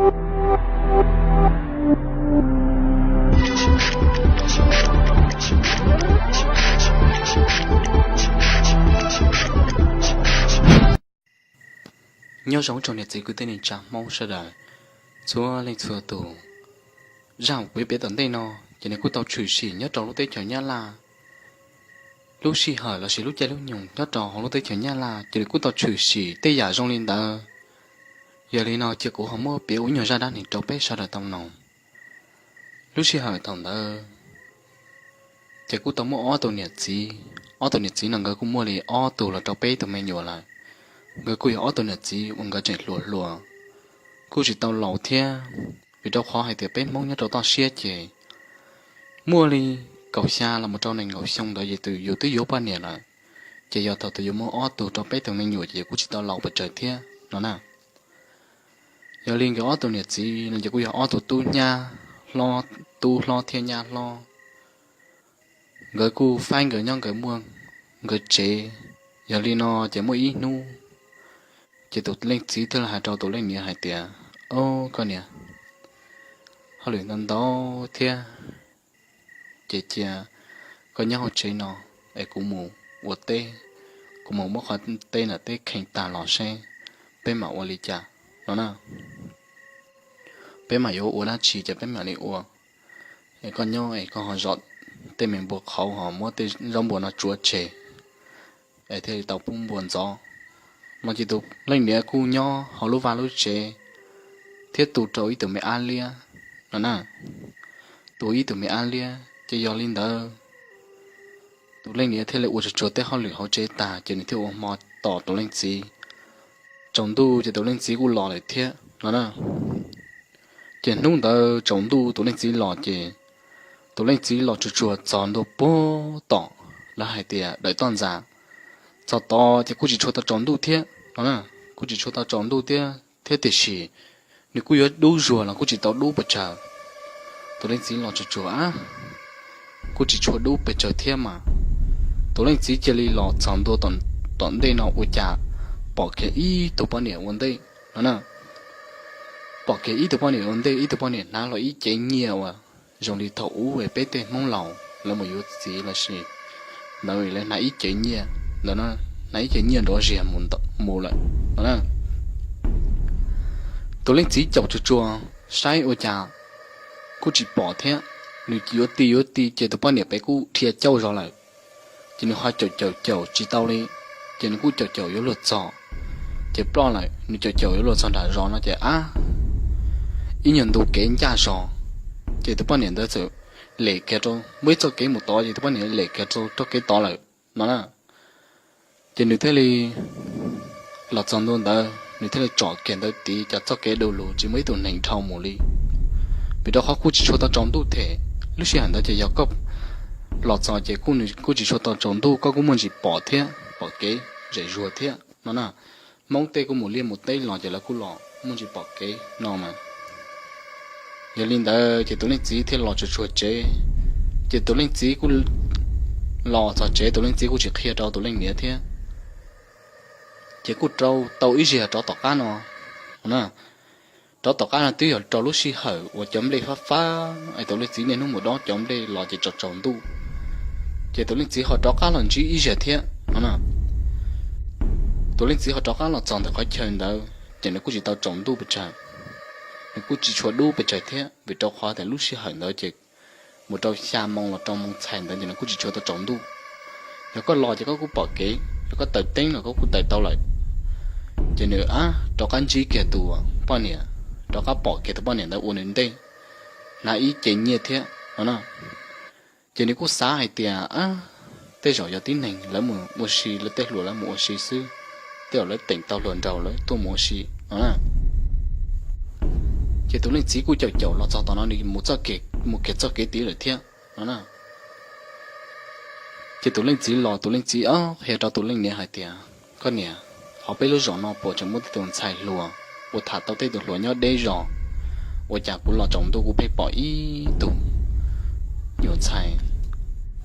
Nyob zoo ib tsoom niam txiv kwv tij neej tsa Hmoob sawv daws txhua leej txhua tus. Zaj uas kuv yuav piav tom ntej no ces nws kuj tau tshwm sim nyob rau lub teb chaws Nyab Laj. Lub sij hawm lossis lub caij lub nyoog nyob rau hauv lub teb chaws Nyab Laj ces nws kuj tau tshwm sim tej yam zoo li ntawd. Yog li no ces kuv ho muab piav ua ib nyuag zaj dab neeg rau peb sawv daws tau mloog. Lub sij hawm thaum ntawd ces kuj tau muaj ob tug niam txiv. Ob tug niam txiv no nkawd kuj muaj li ob tug los rau peb tug me nyuam lawm. Nkawd kuj yog ob tug niam txiv uas nkawd tseem hluas hluas, kuj tsis tau laus thiab, vim rau qhov hais tias peb Hmoob nyob rau toj siab ces muaj li kaum xya los mus rau nees nkaum xyoo ntawd ces yus twb yuav poj niam lawm. Ces yog thaum twg yuav muaj ob tug rau peb tug me nyuam ces yus kuj tsis tau laus pes tsawg thiab no na. Yog li nkawd ob tug niam txiv no ces kuj yog ob tug tub nyab hlob, tub hlob thiab nyab hlob. Nkawd kuj faib nkawd nyob nkawd muaj nkawd tsev. Yog li no ces muaj ib hnub ces tus leej txiv thiaj li hais rau tus leej niam hais tias, Au, koj niam, hauj lwm ntau ntau thiab, ces cia koj nyob hauv tsev no es kuv mus ua teb, kuv mus muab qhov teb ntawm teb kheej tag los seb peb mam ua li cas no na. Peb mam yuav ua dab tsi ces peb mam li ua. Es koj nyob es koj ho zom tej me npua qhauv ho muab tej zaub npua no tsuav tseg es thiaj li tau pub npua ntxov. No ces tus leej niam kuj nyob hauv lub vaj lub tsev thiab tu rau ib tug me ab liab no na. Tu ib tug me ab liab ces yog li ntawd tus leej niam thiaj li ua tsuag tsuag tej hauj lwm hauv tsev tag ces nws thiaj ua hmo tos tus leej txiv. Tsaus ntuj ces tus leej txiv kuj los lawm thiab no na. Ces hnub ntawd tsaus ntuj tus leej txiv los ces tus leej txiv los tsuag tsuag txog ntua puag tom, lawv hais tias dawm toj ntxas. Txog tod ces kuj tsis tshua tau tsaus ntuj thiab no na, kuj tsis tshua tau tsaus ntuj thiab, thiab tiam sis nws kuj yuav dub zuag los kuj tsis tau dub pes tsawg. Tus leej txiv los tsuag tsuag, kuj tsis tshua dub pes tsawg thiab mas tus leej txiv cia li los txog ntua tom ntej no ua cas pom kiag ib tug poj niam ua ntej no na. Pom kiag ib tug poj niam ua ntej, ib tug poj niam hnav los ib cev nyiaj uas zoo li thaum ub peb tej Hmoob laus lawv mus yuav txiv lossis ntawd lawv hnav ib cev nyiaj ntawd, hnav ib cev nyiaj nrov ziag mus lawm no na. Tus leej txiv caum tsuag tsuag saib ua cas kuj tsis pom thiab. Nws yuav ti yuav ti ces tus poj niam pem kuj dhia cauj zog lawm. Ces nws ho caum caum caum tsis tau li, ces nws kuj caum caum yuav luag txog, ces ploj lawm. Nws caum caum yuav luag txog nram zos no ces ab, ib nyuag ntu kev ncaj zog, ces tus poj niam ntawd txawm lem kiag rau, muaj ib txoj kev mus tod ces tus poj niam lem kiag rau txoj kev tod lawm no na. Ces nws thiaj li los txog ntua ntawd nws thiaj li tsom kiag ntawd tid cas txoj kev du lug tsis muaj ib tug neeg dhau mus li. Vim rau qhov kuj tsis tshua tau tsaus ntuj thiab, lub sij hawm ntawd ces yog koj los txog ces kuj tsis tshua tau tsaus ntuj, koj kuj muaj ntsis pom thiab, pom kev zem zuag thiab no na. Hmoob tej kuj mus liaj mus teb los ces lawv kuj los muaj ntsis pom kev no mas. Yog li ntawd ces tus leej txiv thiaj los tsuag tsuag tsev, ces tus leej txiv kuj los txog tsev tus leej txiv kuj tsis qhia rau tus leej niam thiab. Ces kuj rau tau ib zaug rov tom qab no na. Rov tom qab no twb yog rau lub sij hawm uas cov nplej fab fab es tus leej txiv niaj hnub mus dob cov nplej los ces tsaus tsaus ntuj. Ces tus leej txiv ho rov qab los ntsib ib zaug thiab no na. Tus leej txiv ho rov qab los txog ntawm qhov chaw ntawd ces nws kuj tsis tau tsaus ntuj pes tsawg, nws kuj tsis tshua dub pes tsawg thiab, vim rau qhov tias lub sij hawm ntawd ces mus rau xya moo los rau moo txhais ntawd ces nws kuj tsis tshua tau tsaus ntuj. Yog koj los ces koj kuj pom kev, yog koj taws teeb los koj kuj taws tau lawm. Ces nws ab rov qab ntsib kiag tus poj niam, rov qab pom kiag tus poj niam ntawd ua nws ntej, hnav ib ce nyiaj thiab no na. Ces nws kuj xav hais tias ab, tej zaum yog tib neeg lawv mus ua si, lawv tej hluas lawv mus ua si xwb, tej zaum lawv teem tau hluas nraug lawv tuaj mus ua si no na. Ces tus leej txiv kuj caum caum los txog tom no nws mus txoj kev, mus kiag txoj kev tid lawm thiab no na. Ces tus leej txiv los tus leej txiv qhia rau tus leej niam hais tias, koj niam, hauv peb lub zos no puas tseem muaj tej tus ntxhais hluas uas tham tau tej tus hluas nyob deb zos? Ua cas kuv los tsaus ntuj kuv pheej pom ib tug nyuam ntxhais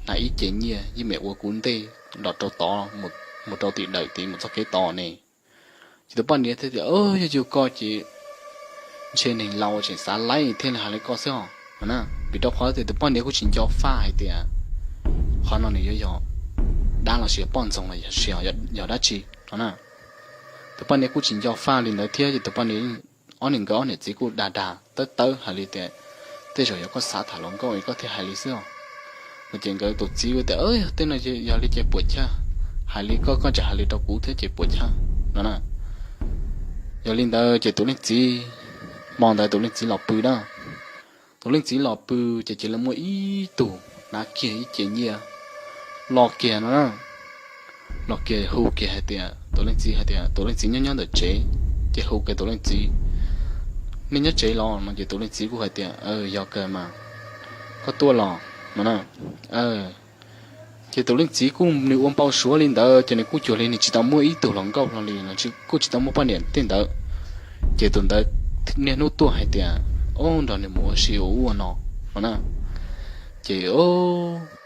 hnav ib ce nyiaj yeej meem ua kuv ntej los rau tod, mus rau tim dawm tid mus txoj kev tod ne. Ces tus poj niam thiaj tias, yog yus koj ces ntshe neeg laus tseem xav laib thiaj li hais li ko xwb os no na. Vim rau qhov tias tus poj niam kuj tsis nco faj hais tias qhov no nws yuav yog dab los sis yog poj ntxoog los sis yog dab tsi no na. Tus poj niam kuj tsis nco faj li ntawd thiab ces tus poj niam, ob niam nkawd ob niam txiv kuj dag dag tawb tawb hais li tias, tej zaum yog koj xav tham hluas nkauj es koj thiaj hais li xwb os no. Ces nkawd tus txiv tias, tej no yog li ces puas chawj, hais li koj koj tseem hais li rau kuv thiab ces puas chawj no na. Yog li ntawd ces tus leej txiv, hmo ntawd tus leej txiv los pw na. Tus leej txiv los pw ces cia li muaj ib tug hnav kiag ib ce nyiaj los kiag no na. Los kiag hu kiag hais tias, tus leej txiv hais tias, tus leej txiv nyob nyob ntawm tsev, ces hu kiag tus leej txiv, nej nyob tsev los no ces tus leej txiv kuj hais tias, yog kawg mas, koj tuaj los no na. Ces tus leej txiv kuj nws ua npau suav li ntawd ces nws kuj cuag li nws tsis tau muaj ib tug hluas nkauj hlo li no, kuj tsis tau muaj poj niam tej ntawd. Ces tus ntawd niaj hnub tuaj hais tias, ob nrog nws mus ua si ua ub ua no no na. Ces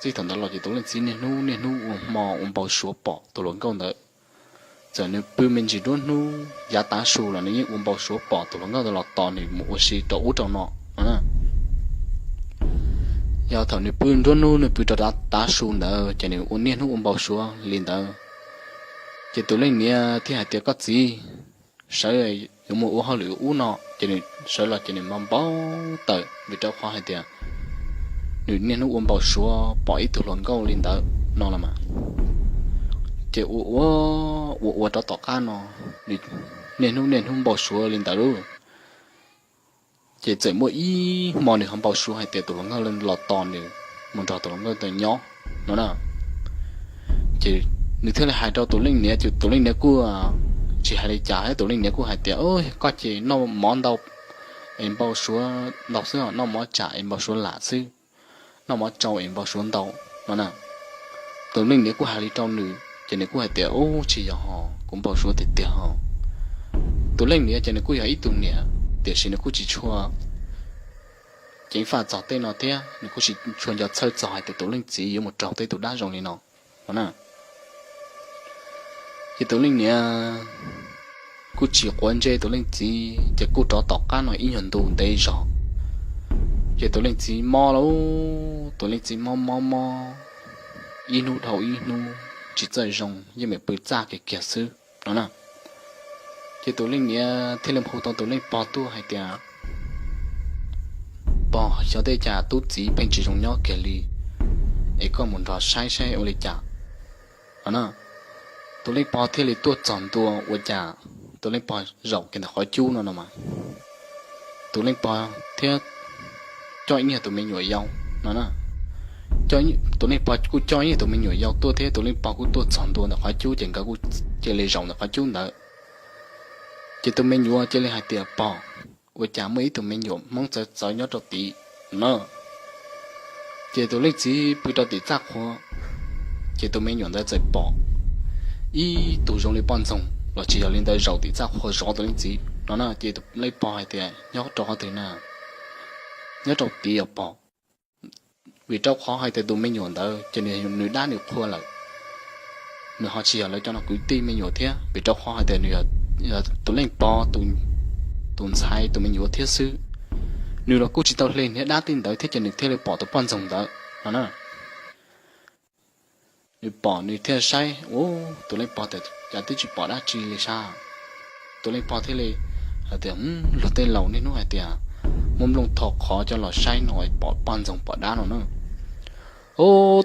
txij thaum ntawd los ces tus leej txiv niaj hnub niaj hnub ua hmo ua npau suav pom tus hluas nkauj ntawd. Txawm nws pw me ntsis nruab hnub yav tav su los nws yeej ua npau suav pom tus hluas nkauj ntawd los tos nws mus ua si rau ub rau no no na. Yog thaum nws pw nruab hnub nws pw rau tav su ntawd ces nws ua niaj hnub ua npau suav li ntawd. Ces tus leej niam thiaj hais tias, koj txiv, sawv yuav mus ua hauj lwm ub no. Ces nws sawv los ces nws npau npau taws vim rau qhov hais tias nws niaj hnub ua npau suav pom ib tug hluas nkauj li ntawd no los mas. Ces ua ua, ua ua rau tom qab no, nws niaj hnub niaj hnub npau suav li ntawd lauj. Ces txawm muaj ib hmo nws ho npau suav hais tias tus hluas nkauj los tos nws mus nrog tus hluas nkauj ntawd nyob no na. Ces nws thiaj li hais rau tus leej niam, ces tus leej niam kuj tsis hais li cas thiab, tus leej niam kuj hais tias, koj ces noj mov ntau es npau suav ntau xwb, noj mov tsam es npau suav lam xwb, noj mov tsau es npau suav ntau no na. Tus leej niam kuj hais li rau nws ces nws kuj hais tias, ub, tsis yog ho, kuv npau suav tiag tiag ho. Tus leej niam ces nws kuj yog ib tug niam tiam sis nws kuj tsis tshua ceev faj txog tej no thiab nws kuj tsis tshua nco txhawj txog hais tias tus leej txiv yuav mus raug tej tus dab zoo li no no na. Ces tus leej niam kuj tsis quav ntsej tus leej txiv ces kuj rov tom qab no ib nyuag ntu ntev zog. Ces tus leej txiv mob lauj, tus leej txiv mob mob mob, ib hnub dhau ib hnub tsis txawj zoo, yeej meem pw txaj kiag kiag xwb no na. Ces tus leej niam thiaj li hu tau tus leej pog tuaj hais tias, pog, xyov tej cas tub txiv pheej tsis zoo nyob kiag li, es koj mus nrog saib saib ua li cas no na. Tus leej pog thiaj li tuaj txog ntua ua cas tus leej pog zaum kiag ntawm qhov cub no no mas, tus leej pog thiab coj ib nyuag tus me nyuam yau no na. Tus leej pog kuj coj ib nyuag tus me nyuam yau tuaj thiab tus leej pog kuj tuaj txog ntua ntawm qhov cub ces nkawd kuj cia li zaum ntawm qhov cub ntawd. Ces tus me nyuam cia li hais tias, pog, ua cas muaj ib tug me nyuam Hmoob txawv txawv nyob rau tid na. Ces tus leej txiv pw rau tim txaj qhua, ces tus me nyuam ntawd txawm pom ib tug zoo li poj ntxoog los tsis yog li ntawd zaum tim txaj qhua zov tus leej txiv no na. Ces tus leej pog hais tias, nyob rau qhov twg na? Nyob rau tid os pog. Vim rau qhov hais tias tus me nyuam ntawd ces nws dab nws qhua lawm, nws ho tsis yog lawv cov no kwv tij me nyuam thiab, vim rau qhov hais tias nws yog tus leej pog tus ntxhais tus me nyuam thiab xwb. Nws los kuj tsis tau hle niag dab tej ntawd thiab ces nws thiaj li pom tus poj ntxoog ntawd no na. Nws pom nws thiaj saib, tus leej pog tias cas twb tsis pom dab tsi li sas. Tus leej pog thiaj li hais tias, luag tej laus niaj hnub hais tias muab nplooj tho qhov coj los saib no pom poj ntxoog pom dab no na.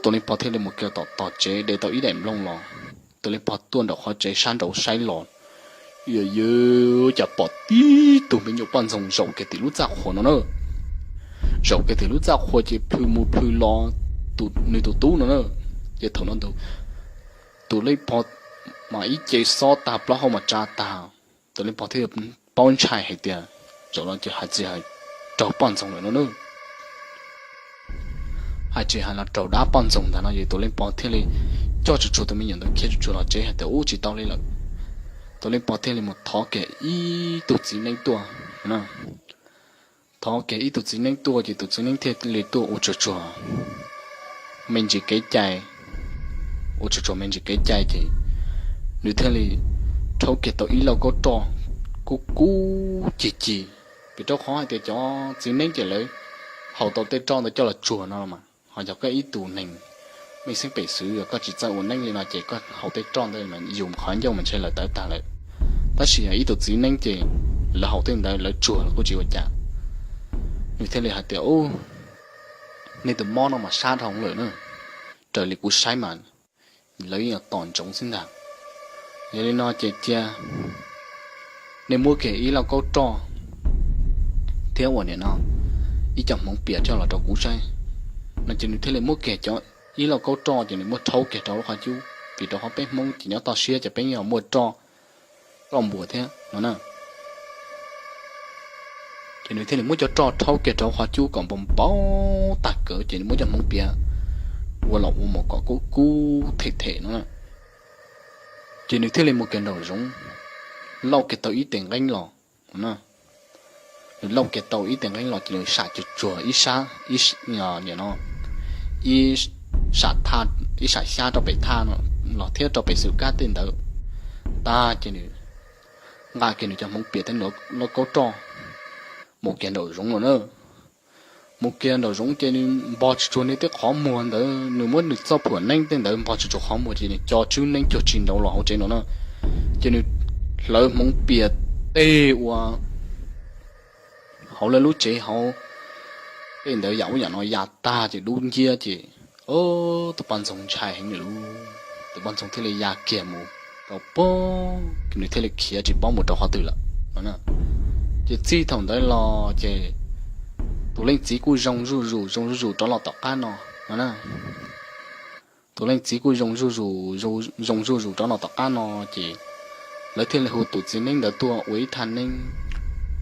Tus leej pog thiaj li mus kiag tom tog tsev de tau ib daim nplooj los. Tus leej pog tuaj nraum qhov tsev sab nraud saib los, yog cas pom tib tug me nyuam poj ntxoog zaum kiag tim lub txaj qhua no na. Zaum kiag tim lub txaj qhua ces plhws mus plhws los nws tus tub no na. Ces thaum no tus leej pog mas ib ce xob tag plaub hau mas tsa tag. Tus leej pog thiaj paub ntshai hais tias zaum no ces hais tsis hais raug poj ntxoog lawm no na. Hais tsis hais los raug dab poj ntxoog ntag no ces tus leej pog thiaj li coj tsuag tsuag tus me nyuam ntawd khiav tsuag tsuag los tsev hais tias ub tsis tau li lawm. Tus leej pog thiaj li mus thov kiag ib tug txiv neeb tuaj. Thov kiag ib tug txiv neeb tuaj ces tus txiv neeb thiaj li tuaj ua tsuag tsuag me ntsis kev cai. Ua tsuag tsuag me ntsis kev cai ces nws thiaj li rhaub kiag tau ib lauj kaub roj kub kub cig cig Vim rau qhov hais tias cov txiv neeb ces lawv haus tau tej roj ntawd coj los tsuag no los mas, ho yog koj ib tug neeg meej xeeb pem xwv, koj tsis txawj ua neeb li no ces koj haus tej roj ntawd mas yus qhov ncauj mas ntshe lawv tawv tag lawm. Tab sis yog ib tug txiv neeb ces lawv haus tej ntawd lawv tsuag los kuj tsis ua cas. Nws thiaj li hais tias, u, nej tus mob no mas sab dhau lawm na, raws li kuv saib mas lawv yeej yuav tom ntsoov xwb ntag. Yog li no ces cia nej muab kiag ib lauj kaub roj thiab ua niam no ib co hmoov pias coj los rau kuv saib. No ces nws thiaj li muab kiag cov ib lauj kaub roj ces nws muab rhaub kiag rau lub qhov cub, vim rau qhov peb Hmoob ces nyob toj siab ces peb yeej muaj roj, roj npuas thiab no na. Ces nws thiaj li muab cov roj rhaub kiag rau qhov cub kom npau npau tag kawg ces nws muab cov hmoov pias ua los ua mus kom kub kub them them no na. Ces nws thiaj li mus kiag nraum zoov, lauj kiag tau ib tes nqeeb los no na. Nws lauj kiag tau ib tes nqeeb los ces nws sam cuag tsuag ib sab, ib, niam no, ib sam thaj, ib sam xyab rau pem thaj no los thiab rau pem xwm kab tej ntawd tag ces nws nqa kiag nws cov hmoov pias thiab lauj kaub roj mus kiag nraum zoov los na. Mus kiag nraum zoov ces nws npog tsuag tsuag nws tej qhov muag ntawd, nws muab nws txoj phuam neeb tej ntawd npog tsuag tsuag qhov muag ces nws co tswb neeb cuag tsis nraud los hauv tsev no na. Ces nws hlawv hmoov pias tej ua hauv lawv lub tsev hauv tej ntawd yam ub yam no ya tag ces dub nciab ces, o, tus poj ntxoog ntshai heev lawm lauj. Tus poj ntxoog thiaj li ya kiag mus rau puag, nws thiaj li khiav tsis paub mus rau qhov twg lawm no na. Ces txij thaum ntawd los ces tus leej txiv kuj zoo zuj zus zoo zuj zus rov los tom qab no no na. Tus leej txiv kuj zoo zuj zus, zoo zuj zus rov los tom qab no ces lawv thiaj li hu tus txiv neeb ntawd tuaj ua ib thaj neeb,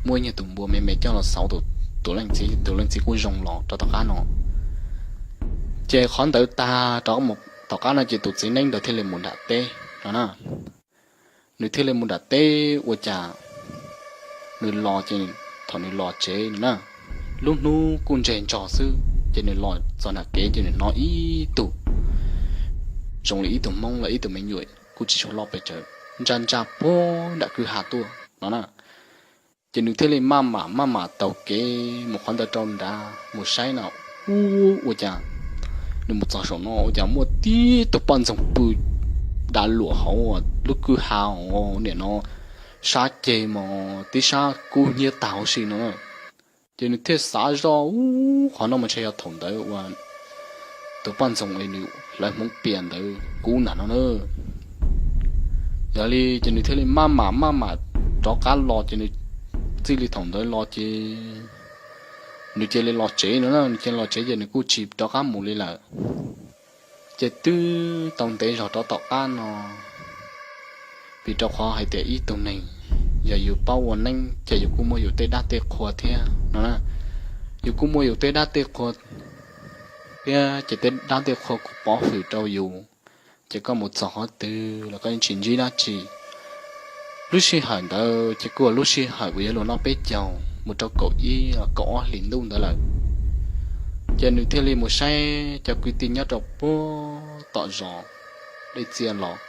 muaj ib nyuag tus npua me me coj los xauv tus, tus leej txiv, tus leej txiv kuj zoo los rau tom qab no. Ces qhov ntawd tag rov mus tom qab no ces tus txiv neeb ntawd thiaj li mus nram teb no na. Nws thiaj li mus nram teb ua cas nws los ces thaum nws los tsev no na, lub hnub kuj ntseg ntso xwb ces nws los txog nram kev ces nws hnov ib tug zoo li ib tug Hmoob los ib tug me nyuam kuj tsis tshua loj pes tsawg ntsa ntsa puag nram kwj ha tuaj no na. Ces nws thiaj li maj mam maj mam taug kev mus qhov ntawd rau nrad mus saib no, ub, ua cas nws mus txog saum no ua cas muaj tib tug poj ntxoog pw dav luam hauv lub kwj ha, niam no sab ceg mas tib sab kub hnyiab tag huv si no. Ces nws thiaj xav zoj, ub, qhov no mas ntshe yog thaum ntawd uas tus poj ntxoog es nws hlawv hmoov pias ntawd kub ntag no na. Yog li ces nws thiaj li maj mam maj mam rov qab los ces nws txij li thaum ntawd los ces nws cia li los tsev no na, nws cia li los tsev ces nws kuj tsis rov qab mus li lawm. Ces twb tau ntev zog rov tom qab no, vim rau qhov hais tias ib tug neeg yog yus paub ua neeb ces yus kuj muaj yus tej dab tej qhua thiab no na. Yus kuj muaj yus tej dab tej qhua thiab ces tej dab tej qhua kuj pov hwm rau yus, ces koj mus txog qhov twg los koj yeej tsis ntsib dab tsi. Lub sij hawm ntawd ces kuj yog lub sij hawm uas yuav luag noj peb caug mus rau kaum ib los kaum ob hlis ntuj ntawd lawm. Ces nws thiaj li mus saib cov kwv tij nyob rau puag tom zos dej txias los.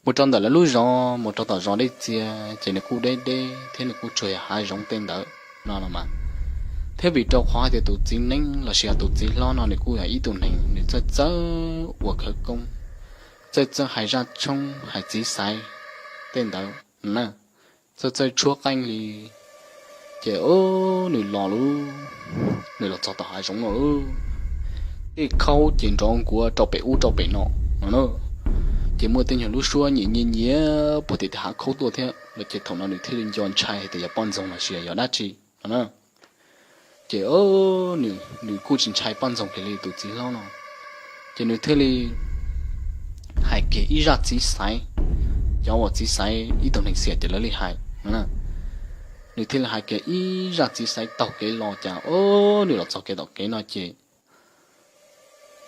Mus rau ntawm lawv lub zos mus rau tom zos dej txias ces nws kuj deb deb thiab nws kuj tsuas yog hav zoov tej ntawd no los mas. Thiab vim rau qhov hais tias tus txiv neeb los sis yog tus txiv hlob no nws kuj yog ib tug neeg nws txawj txawj ua khawv koob, txawj txawj hais zaj tshoob hais txiv xaiv tej ntawd na, txawj txawj tshuab qeej li. Ces nws los lub, nws los txog tom hav zoov no lub, tej khaub ces nrov nkuav rau pem ub rau pem no no na. Ces muaj tej nyuag lub suab nyiam nyiam nyiam puag tim hav khaub tuaj thiab los ces thaum no nws thiaj li nco ntshai hais tias yog poj ntxoog los sis yog dab tsi no na. Ces nws kuj tsis ntshai poj ntxoog kiag li tus txiv hlob no, ces nws thiaj li hais kiag ib zaj txiv xaiv, cov uas txiv xaiv ib tug neeg xiam ces lawv li hais no na. Nws thiaj li hais kiag ib zaj txiv xaiv taug kev los cas nws los txog kev tom kev no ces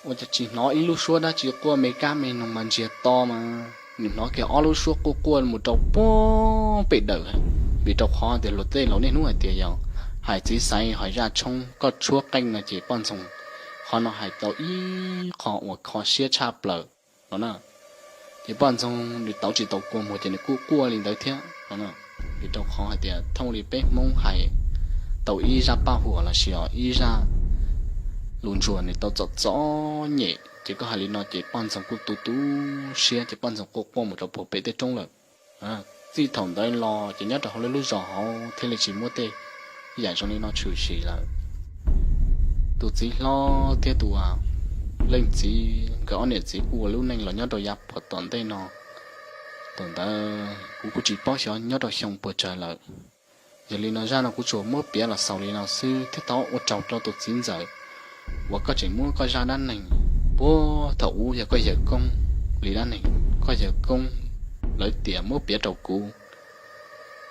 ua cas tsis hnov ib lub suab dab tsi quaj me kab me noog mas ntsiag to mas nws hnov kiag ob lub suab quaj quaj mus rau puag pem dawm. Vim rau qhov tias luag tej laus niaj hnub hais tias yog hais txiv xaiv hais zaj tshoob koj tshuab qeej no ces poj ntxoog qhov no hais tau ib qho uas kho siab tshaj plaws no na. Ces poj ntxoog nws tau tsis tau kua muag ces nws kuj quaj li ntawd thiab no. Vim rau qhov hais tias thooj li peb Hmoob hais, tau ib zaj paj huam los sis ib zaj lus ntsuas nws tau txom txom nyem ces koj hais li no ces poj ntxoog kuj tu tu siab ces poj ntxoog quaj quaj mus rau puag pem tej roob lawm. Txij thaum ntawd los ces nyob rau hauv lub zos hauv thiaj li tsis muaj tej yam zoo li no tshwm sim lawm. Tus txiv hlob thiab tus leej txiv nkawd ob niam txiv kuj ua lub neej los nyob rau yav puag tom ntej no. Thaum ntawd kuv kuj tsis paub xyov nyob rau xyoo puas tsawg lawm. Yog li no zaj no kuv tsuas muab piav los xaus li no xwb thiab thov ua tsaug rau tus txiv ntxawm uas koj tseem muab koj zaj dab neeg puag thaum ub yog koj yawg koob li dab neeg, koj yawg koob lawv tias muab piav rau kuv.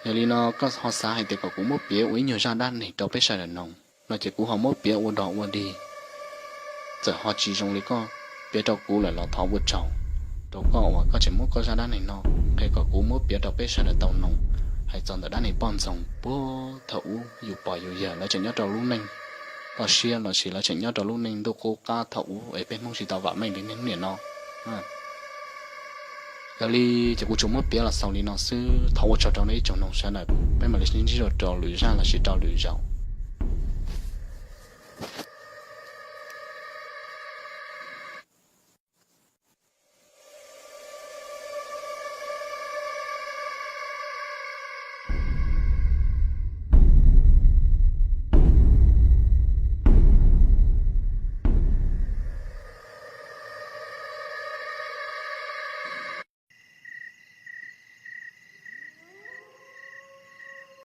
Yog li no koj ho xav hais tias kom kuv muab piav ua ib nyuag zaj dab neeg rau peb sawv daws mloog no ces kuv ho muab piav ua dog ua dig. Txawm ho tsis zoo li koj piav rau kuv lawm los thov ua tsaug rau koj uas koj tseem muab koj zaj dab neeg no qhia kom kuv muab piav rau peb sawv daws tau mloog, hais txog ntawm dab neeg poj ntxoog puag thaum ub yus pog yus yawg lawv tseem nyob rau lub neej toj siab los sis lawv tseem nyob rau lub neej ntuj qub qab thaum ub es peb Hmoob tsis tau vam meej li niaj hnub niam no. Yog li ces kuv tsuas muab piav los xaus li no xwb, thov ua tsaug rau nej ib tsoom mloog sawv daws, peb mam li sib ntsib dua rau lwm zaj los sis rau lwm zaus.